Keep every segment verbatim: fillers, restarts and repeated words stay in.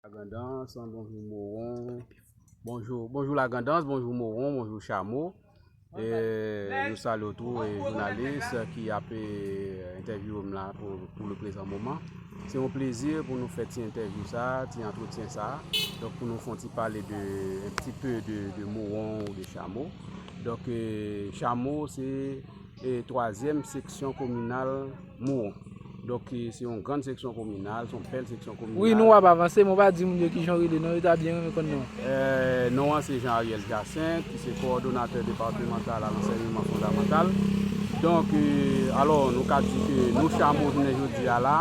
Lagrandans, bonjou Mowon. Bonjou, bonjou Lagrandans, bonjou Mowon, bonjou Chamo. E nou salye w tou, e jounalis ki ap e, entèvyouwe m la pou, pou le prezan moman. Se yon plezi pou nou fè ti entèvyou sa, ti antretyen sa. Donk pou nou fè yon ti pale de, un petit peu de, de Mowon ou de Chamo. Donk e, Chamo se e twazyèm seksyon kominal Mowon. Donk e, se yon grann seksyon kominal, se yon bèl seksyon kominal. Wi, nou ap avanse, men w pa di moun yo kijan w rele non, yo ta byen renmen konn non. E, non an se Jean Ariel Jacinthe, ki se kowòdonatè depatmantal a lansèyman fondamantal. Donk e, alò, nou ka di ke nou Chamo jounen jodi a la,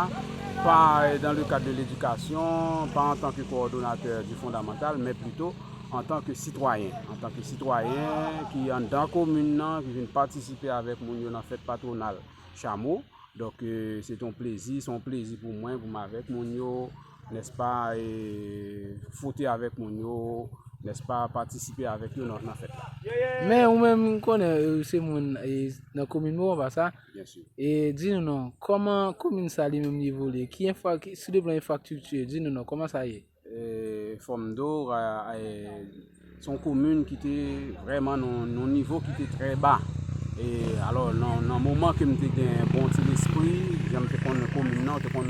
pa e, dans le cadre de l'éducation, pa antanke kowòdonatè di fondamantal, men plito antanke sitwayen, antanke sitwayen ki anndan komin nan, ki vin patisipe avèk moun yo nan fèt patwonal Chamo. Donk e, se te yon plezi, se yon plezi pou mwen, pou m avèk moun yo, nèspa, e fwote avèk moun yo, nèspa, patisipe avèk yo nan, nan fèt la. Men ou menm, m konnen e, ou se moun e, nan komin Mowon, pa sa? Byen si. E di nou non, kòman komin sa li menm li evolye? Ki enfra, ki, sou le plan enfrastrikti, di nou non, kòman sa ye? E, fò m di w, a, e, se yon komin ki te vrèman nan, nan yon nivo ki te trè ba. E, alò, nan, nan moman ke m te gen bon ti lespri, jan m te konn komin nan, te konn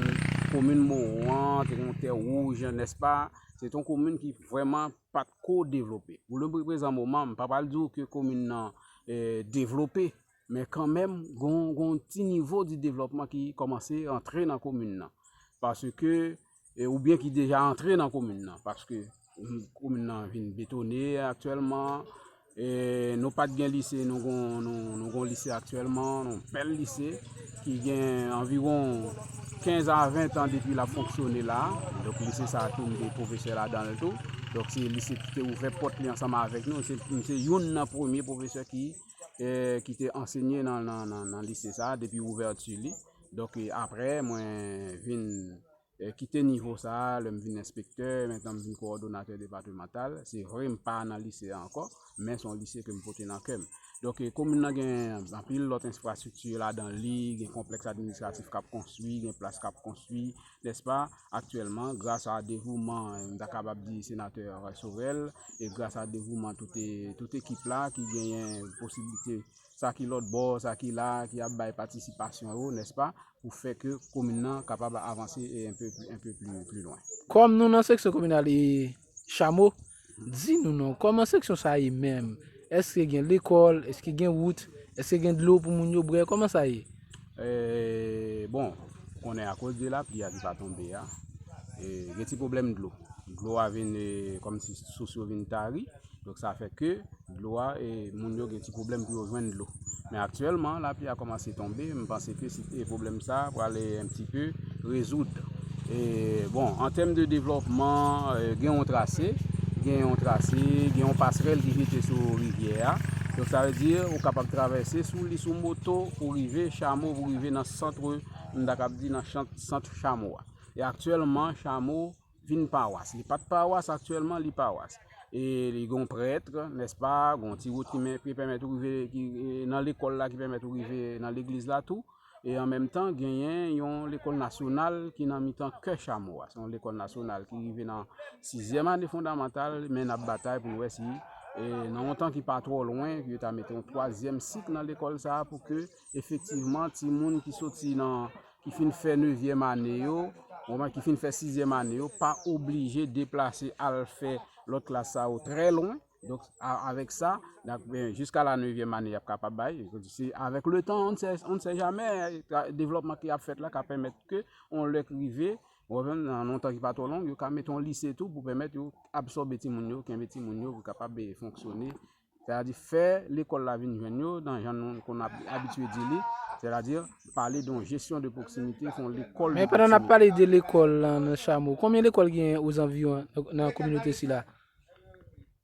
komin Mowon an, te gen yon tè wouj, nèspa? Se te yon komin ki vrèman pa t ko devlope. Pou le prezan moman, m pa pral di w ke komin nan e, devlope, men kanmenm, gon, gon ti nivo di devlòpman ki kòmanse antre nan komin nan. Paske, e, oubyen ki deja antre nan komin nan. Paske, mm, komin nan vin betone aktyèlman. E, nou pa t gen lise, nou gon, nou, nou gon lise aktyèlman, yon bèl lise ki gen anviwon kenz a ven tan depi l ap fonksyone la. Donk, lise sa a tou, m te pwofesè ladan l tou. Donk, se lise ki te ouvè pòt li ansanm avèk nou. Se, m se youn nan premye pwofesè ki e, ki te ansenye nan, nan, nan, nan lise sa a depi ouvèti li. Donk, e, apre, mwen vin, e, kite nivo sa a, lè m vin enspektè, mentnan m vin kowòdonatè depatmantal. Se vre, m pa nan lise a ankò, men se yon lise ke m pote nan kè m. Donk, e, komin nan gen anpil lòt enfrastrikti ladan li, gen konplèks administratif k ap konstwi, gen plas k ap konstwi, nèspa? Aktyèlman, gras a devouman, m ta kapab di senatè Sorel, e gras a devouman tout, e, tout ekip la ki genyen posiblite, sa ki lòt bò, sa ki la, ki ap bay patisipasyon yo, nèspa, pou fè ke komin nan kapab avanse e un peu, un peu plus, plus loin. Kòm nou nan seksyon kominal e Chamo, di nou non, kòman seksyon sa ye menm? Èske gen lekòl? Èske gen wout? Èske gen dlo pou moun yo bwè? Kòman sa ye? E, bon, ou konnen akoz de lapli a ki pa tonbe a, e, gen ti pwoblèm dlo. Dlo a vin, e, kòmsi sous yo vin tari. Donk, sa fè ke dlo a, e, moun yo gen ti pwoblèm pou yo jwenn dlo. Men aktyèlman, lapli a kòmanse tonbe, m panse ke si, e, pwoblèm sa a pral, e, un petit peu rezoud. E, bon, an tèm de devlòpman, e, gen yon trase, gen yon trase, gen yon pasrèl ki jete sou rivyè a. Donk, sa vle di, ou kapab travèse sou li sou moto pou rive Chamo, pou rive nan sant, m ta kab di nan sant, sant Chamo a. E aktyèlman, Chamo vin pawas. Li pa t pawas, aktyèlman li pawas. E li gon prèt, nèspa, gon ti wout ki men, ki pèmèt ou rive, ki, e, nan lekòl la, ki pèmèt ou rive nan legliz la tou. E an menm tan, genyen yon lekòl nasyonal ki nan mitan kè Chamo a. Se yon lekòl nasyonal ki rive nan sizyèm ane fondamantal, men n ap batay pou n wè si, e, nan yon tan ki pa twò lwen, yo ta mete yon twazyèm sik nan lekòl sa a pou ke, efektivman, timoun ki soti nan, ki fin fè nevyèm ane yo, moman ki fin fè sizyèm ane yo, pa oblije deplase al fè lòt klas sa yo trè lwen. Donk, a-, avèk sa, n ap, ben, jiska la nevyèm ane, y ap kapab bay. Se avèk le tan, on ne sait, on ne sait jamais, tra-, devlòpman ki ap fèt la ka pèmèt ke, on lè k rive, ou konprann, nan yon tan ki pa twò long, yo ka mete yon lise tou pou pèmèt yo absòbe timoun yo, kenbe timoun yo pou kapab, eh, fonksyone. Sètadi fè lekòl la vin jwenn yo, nan jan nou konn ab-, abitye di li, sètadi pale de yon jesyon de pwoksimite, fè yon lekòl de pwoksimite. Men pandan n ap pale de lekòl lan nan Chamo, konbyen lekòl genyen ozanviwon nan, nan kominote sila?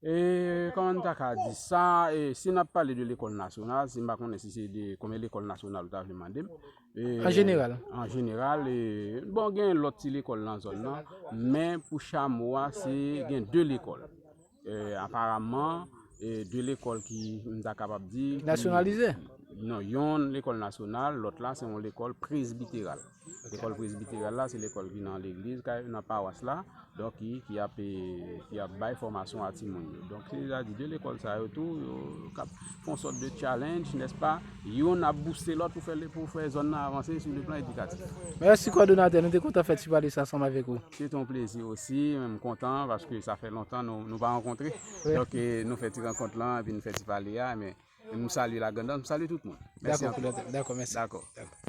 E kòman n ta ka di sa? E si n ap pale de lekòl nasyonal, si m pa konnen si se de konbyen lekòl nasyonal ou ta vle mande m. E, an jeneral. An jeneral, e, bon, gen lòt ti lekòl nan zòn nan, men pou Chamo a, se gen de lekòl. E, aparamman, e, de lekòl ki, m ta kapab di, ki nasyonalize. Non, yonn lekòl nasyonal, lòt la se yon lekòl presbiteral. Lekòl presbiteral la se lekòl ki nan legliz, kay- nan pawas la, donk ki, ki ap, eh, ki ap bay fòmasyon a timoun yo. Donk se a di de lekòl sa yo tou, yo k ap fè yon sòt de challenge, nèspa? Yonn ap bouste lòt pou fè, pou fè zòn nan avanse sou le plan edikatif. Mèsi kòdonatè, nou te kontan fè ti pale sa ansanm avèk ou. Se te yon plezi osi, men m kontan paske sa fè lontan nou, nou pa rankontre. Wi. Donk eh, nou fè ti rankont lan, epi nou fè ti pale a, men m salye Lagrandans, m salye tout moun. Mèsi Dakò, anpil. Kòdonatè. Dakò, mèsi. Dakò. Dakò.